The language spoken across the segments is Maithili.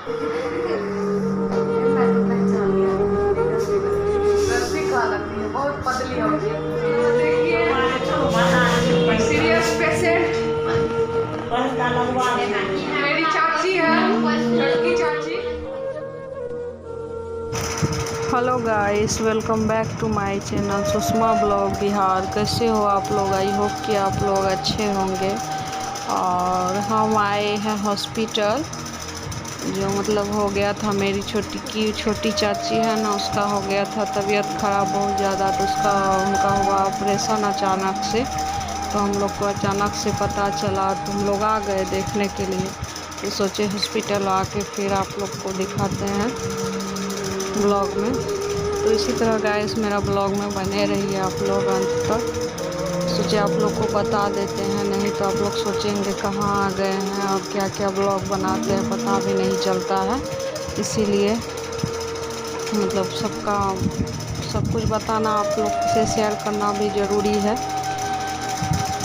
मैं तो पहचान लिया, गलती कहाँ लगती है, बहुत पतली हो गई। देखिए सीरियस पेशेंट मेरी चाची है, छोटकी चाची। Hello guys, welcome back to my channel Sushma blog Bihar. कैसे हो आप लोग? I hope कि आप लोग अच्छे होंगे। और हम आए हैं हॉस्पिटल, जो मतलब हो गया था मेरी छोटी चाची है ना, उसका हो गया था तबीयत ख़राब बहुत ज़्यादा, तो उसका उनका हुआ ऑपरेशन अचानक से। तो हम लोग को अचानक से पता चला तो हम लोग आ गए देखने के लिए। तो सोचे हॉस्पिटल आके फिर आप लोग को दिखाते हैं ब्लॉग में। तो इसी तरह गाइस मेरा ब्लॉग में बने रहिए आप लोग अंत तक। सोचे आप लोग को बता देते हैं, नहीं तो आप लोग सोचेंगे कहाँ आ गए हैं और क्या-क्या ब्लॉग बनाते हैं पता भी नहीं चलता है। इसीलिए मतलब सबका सब कुछ बताना आप लोग से शेयर करना भी ज़रूरी है।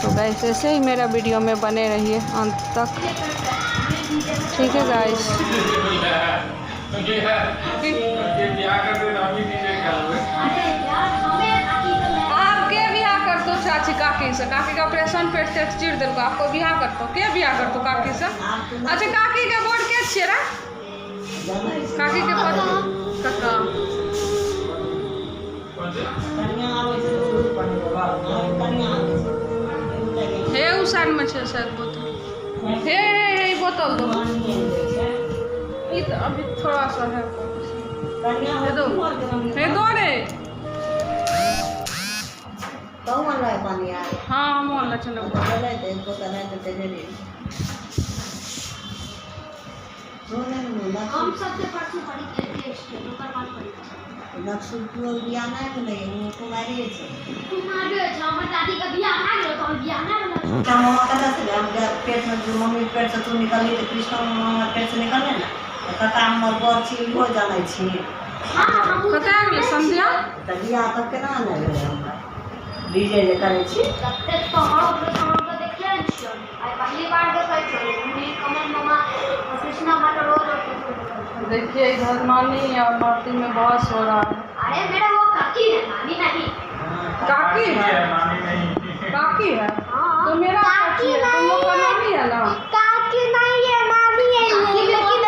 तो गाइस ऐसे ही मेरा वीडियो में बने रहिए अंत तक, ठीक है गाइस। आपके बियाह करतो चाची काकी से, काकी का ऑपरेशन पेट तेट चीर देलको, आपको बियाह करतो के बियाह करतो काकी से? अच्छा काकी के बोर्ड के छियै रे? काकी के पति काका हे उ साइड में छै शायद बोतल। हे हे हे बोतल दो, ई तो अभी थोड़ा सा है। हे दो, हे दो रे। हाँ हम अनले छलै। हम सबसे परसों परीक्षा टेस्ट है, ओकर बाद परीक्षा। बियाह नहि भेलै, ओ कुमारिए छै। कुमारे छै, हमर दादी के बियाह भए गेल तऽ हमर बियाह नहि भेल। कृष्णा मामा कतऽ से हम पेट में जो मम्मी पेट से तू निकलली तऽ कृष्णा मामा हमर पेट से निकलले ने, तऽ काका हमर बड़ छी, इहो जानै छी। हाँ, हमहूँ कतऽ गेलै संध्या? तऽ बियाह तब केना नहि भेलै हमरा? डीजे जे करै छी। ततेक तऽ हम तऽ देखले ने छियनि, आइ पहली बार देखै छियनि। कमल मामा कृष्णा मामा तऽ रोज। देखिए इधर नानी और नाती में बहस हो रहा है। अरे मेरा वो काकी है, नानी नहीं। काकी है, काकी है। हाँ। तो मेरा चाची है, तुम लोग का नानी है ना? काकी नहीं है, नानी है। लेकिन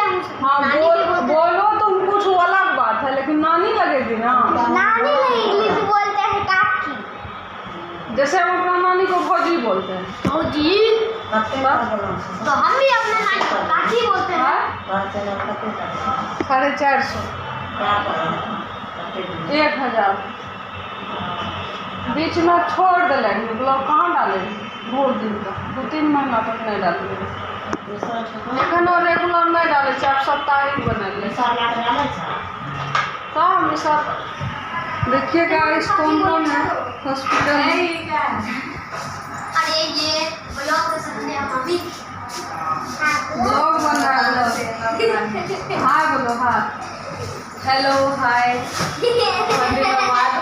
हाँ नानी बोल, भी बोलते हैं। बोलो तुम कुछ वो अलग बात है, लेकिन नानी लगेगी ना। नानी नहीं, इंग्लिश बोलते हैं काकी। जैसे हम अपना नानी को भौजी बोलते हैं। भौजी तो हम भी अपने नानी को काकी बोलते हैं। 450, 1000 बीच में छोड़ दिले, ब्लॉग कहाँ डाले बहुत दिन तक, 2-3 महीना तक नहीं डाले। एखनो रेगुलर नहीं डाले, आप साप्ताहिक बनैले। तो सब देखिए गाइस कौन कौन है हॉस्पिटल में। अरे ये ब्लॉग से संध्या मम्मी ब्लॉग बन रहा है। हाय बोलो, हाय हेलो हाय।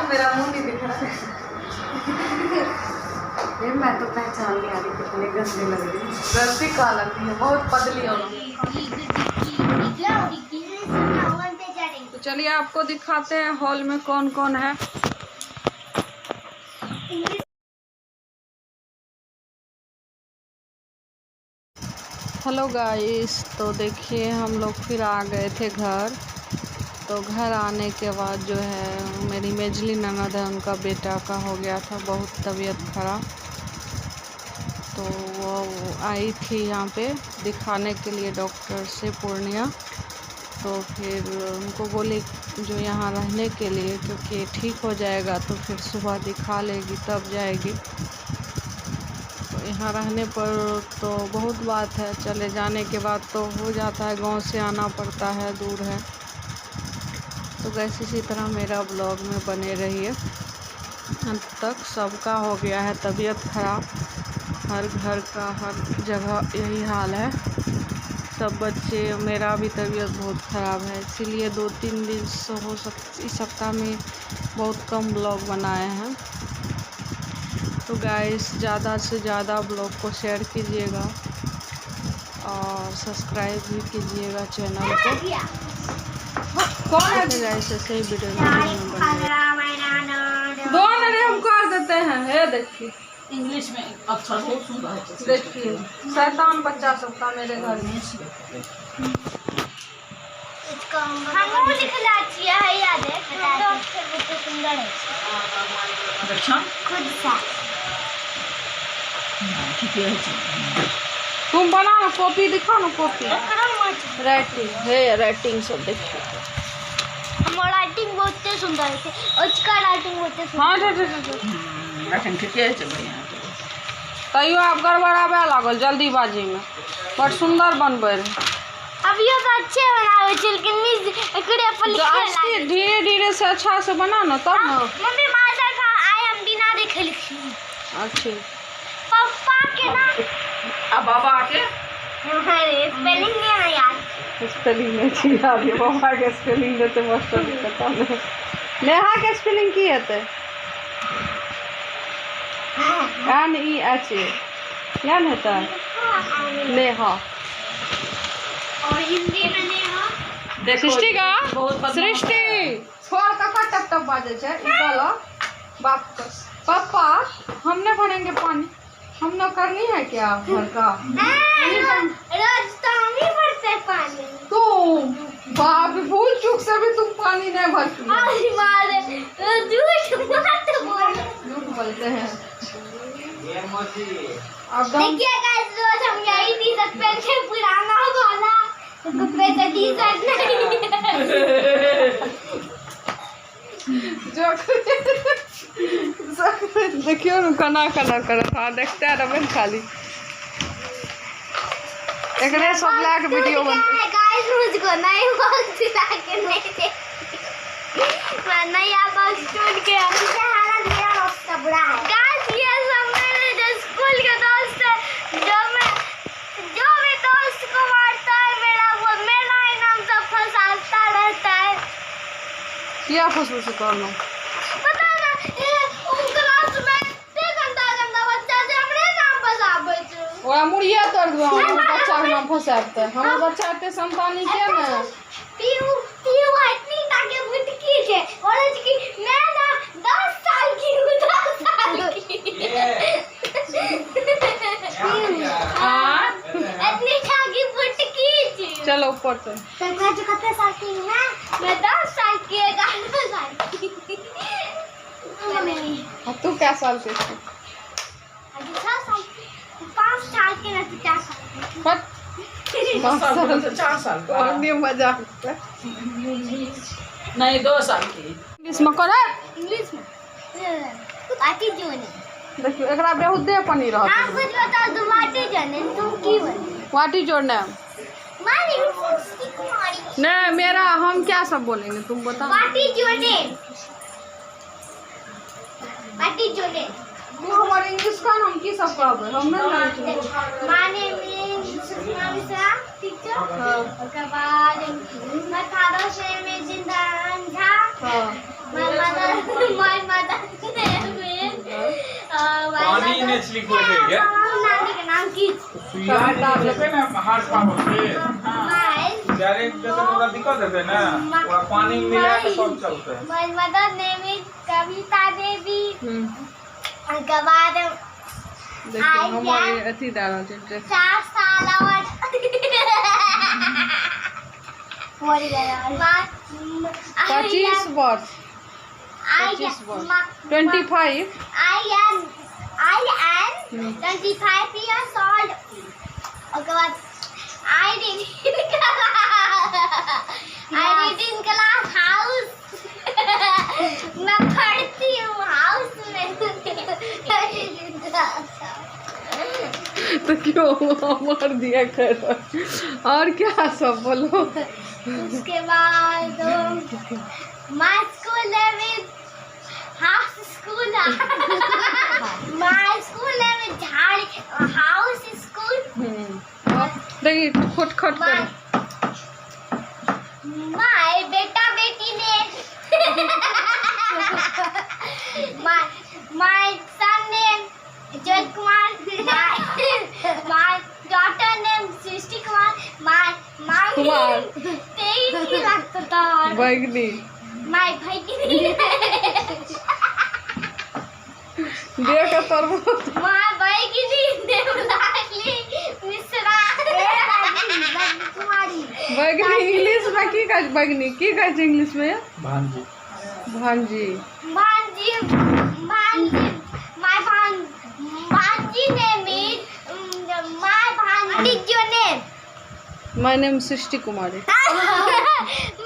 मेरा मुंह नहीं दिख रहा है। ये मैं तो पहचान नहीं आ रही, कितने गंदी लग रही है। गलती कहाँ लगती है, बहुत पतली हो। तो चलिए आपको दिखाते हैं हॉल में कौन कौन है। हेलो गाइस, तो देखिए हम लोग फिर आ गए थे घर। तो घर आने के बाद जो है मेरी मेजली ननद है, उनका बेटा का हो गया था बहुत तबीयत ख़राब, तो वो आई थी यहाँ पे दिखाने के लिए डॉक्टर से पूर्णिया। तो फिर उनको बोली जो यहाँ रहने के लिए, क्योंकि ठीक हो जाएगा तो फिर सुबह दिखा लेगी तब जाएगी। तो यहाँ रहने पर तो बहुत बात है, चले जाने के बाद तो हो जाता है, गांव से आना पड़ता है, दूर है। तो गैस इसी तरह मेरा ब्लॉग में बने रहिए अंत तक। सबका हो गया है तबीयत ख़राब, हर घर का हर जगह यही हाल है, सब बच्चे। मेरा भी तबीयत बहुत ख़राब है, इसीलिए 2-3 दिन से हो सक इस सप्ताह में बहुत कम ब्लॉग बनाए हैं। तो गाइस ज़्यादा से ज़्यादा ब्लॉग को शेयर कीजिएगा और सब्सक्राइब भी कीजिएगा चैनल को। कौन है? गाइस, ऐसे ही वीडियो में बने। दो ना रे, हम कर देते हैं। हे देखिए, इंग्लिश में अक्षर बहुत सुंदर है। देखिए, शैतान बच्चा सबका मेरे घर में। हमहूँ लिखला छियै, हैया देख, हमरो अक्षर बहुते सुंदर है। अच्छा। खुद सा। ठीके छै। तुम बना ना, कॉपी दिखा ना, कॉपी। एकरो मत। राइटिंग है, राइटिंग सब देखिए। हमर राइटिंग बहुते सुंदर छै, ओचका राइटिंग बहुते सुंदर। हाँ, ठीक ठीक ठीक। एखन ठीके छै, बढ़िआँ। तैयो आब गड़बड़ाबे लागल जल्दीबाजीमे। बड़ सुंदर बनबै रहै। अभियो तऽ अच्छे बनाबै छै, लेकिन मिस एकरे पर तो लिखे आस्ते लागे। धीरे धीरे से अच्छा से बना ना, तब ना। मम्मी, मास्टर का आइ हम बिना देखे लिखी। अच्छे। पप्पा के ना। आ बाबा के? अरे, स्पेलिंग नहीं है यार। स्पेलिंग नहीं छी अभी। बाबा के स्पेलिंग देते मास्टर के पता नहीं। नेहा के स्पेलिंग की हेतै? NEHA या ने हेतै नेहा। और हिंदी में नेहा। देखो, सृष्टि का बहुत बदमाश। सृष्टि, छोड़, ककर टप टप बाजै छै ई? कहलो बाप के, पापा हम नहीं भरेंगे पानी, हम न करनी है क्या घर का? रोज तो हम ही भरते पानी। तुम बाप, भूल चूक से भी तुम पानी नहीं भरती हो। अरे मारे, झूठ मत बोलो। झूठ बोलते हैं अब दम। देखिए गाइस, रोज हम यही टी शर्ट पहन के, पुराना वाला पे तो टी शर्ट नहीं। जो देखियौ ने, केना केना करत। हाँ, देखते रहबै ने खाली, एकरे सब लए के वीडियो बनतै। गाइस, मुझको नई बॉक्स दिला के नहीं दे, मैं नया बॉक्स टूट गया। ये हालत मेरा बॉक्स का बुरा है। गाइस, ये सब मेरे जो स्कूल के दोस्त है, जो भी दोस्त को मारता है मेरा, वो मेरा ही नाम सब फंसाता रहता है। किया फुस कहलहुँ? पता ना, ये उन क्लास में एते गंदा गंदा बच्चा छै, हमरे नाम फंसाबै छै। ओकरा मुड़िए तोड़ि देबै हम। हमर बच्चाके नाम फंसायब तऽ हमर बच्चा एते संतानी के ने। पीयू पीयू इतनी ताके मुटकी छै, बोले छै कि मैं ना 10 साल की हूँ, 10 साल की। आ इतनी ताके मुटकी छै। चलो, ऊपर चल। तो कहे छै कते साल की हूँ मैं? मैं 10 साल की, 11 साल की। आ तू कै साल के छी? अभी 6 साल की, 5 साल के ना तो 4 साल की। पट 5 साल तो 4 साल का। और नहीं, मजाक पे। नहीं, 2 साल की। इंग्लिश में करे। इंग्लिश में बाटी जोनी। देखियौ, एकरा बहुते पनी हाँ। रहत। कुछ बताओ तुम, बाटी जोनी तुम की बोल? What is your name? मारी कुमारी। नहीं, मेरा हम क्या सब बोलेंगे, तुम बताओ। What is your name? What is your name? तू हमर इंग्लिश का, हम की सब कहबै, हम नहीं जानै छियै। My name is Sushma Mishra, teacher. ओकर बाद my father's name is Jindan Jha. My mother name is my पानी mother- नहि छिलको छै गे। नानी के नाम की? सुइया जे देबै ने heart power Se My direct देतै तऽ ओकरा दिक्कत हेतै ने, ओकरा पानी मिला के सब चलतै। My mother name is Kavita Devi. ओकर बाद देखियौ, हमर अथी दए रहल छै ड्रेस। 4 साल और मर गया। 25 वर्ष, 25 वर्ष, 25। I am 25 years old. ओकर बाद I read in class house. मैं पढ़ती हूँ हाउस में। I read in class house. तो क्यों मार दिया करो? और क्या सब बोलो। उसके बाद my school name is house school. My school name is झाड़ी हाउस स्कूल। देखिए, खट खट my कर। My बेटा बेटी ने my son name Jay Kumar, my daughter name Srishti. Kumar. तेरी की लागतो तोहर? बैगनी। माय भैगनी। देख तोर। माय भैगनी देव लागली मिश्रा कुमारी। बैगनी इंग्लिश में की कहै छै? बैगनी की कहै छै इंग्लिश में? भांजी। भांजी। भांजी, भांजी, my भांजी name is my भांजी। Your name? My name Srishti Kumari.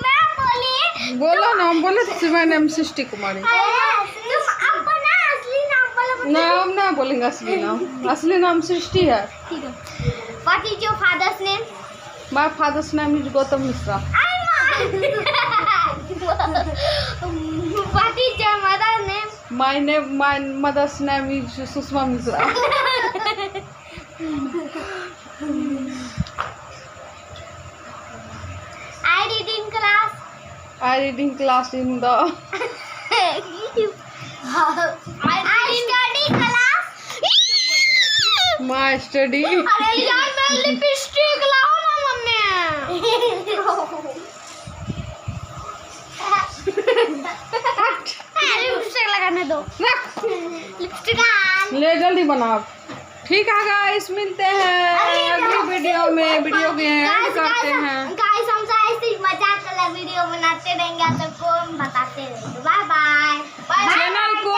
मैं बोली। बोलो ना, हम बोले my name Srishti Kumari. तुम अपना असली नाम बोलो। ना, हम ना बोलेंगे असली नाम। असली नाम सृष्टि है। ठीक है। What is your father's name? My father's name is Gautam Mishra. What is your mother's name? My name, my mother's name is Sushma Mishra. I reading class. I reading class in the I study class. My study. अरे यार, मैं लिपस्टिक लाओ ना मम्मी। अरे, लिपस्टिक लगाने दो। रख। लिपस्टिक। ले, जल्दी बनाओ। ठीक है गाइस, मिलते हैं अगली वीडियो में। वीडियो के एंड करते हैं। गाइस, हम ऐसे ही मजाक वाला वीडियो बनाते रहेंगे, आप सबको हम बताते रहेंगे। Bye bye. Channel को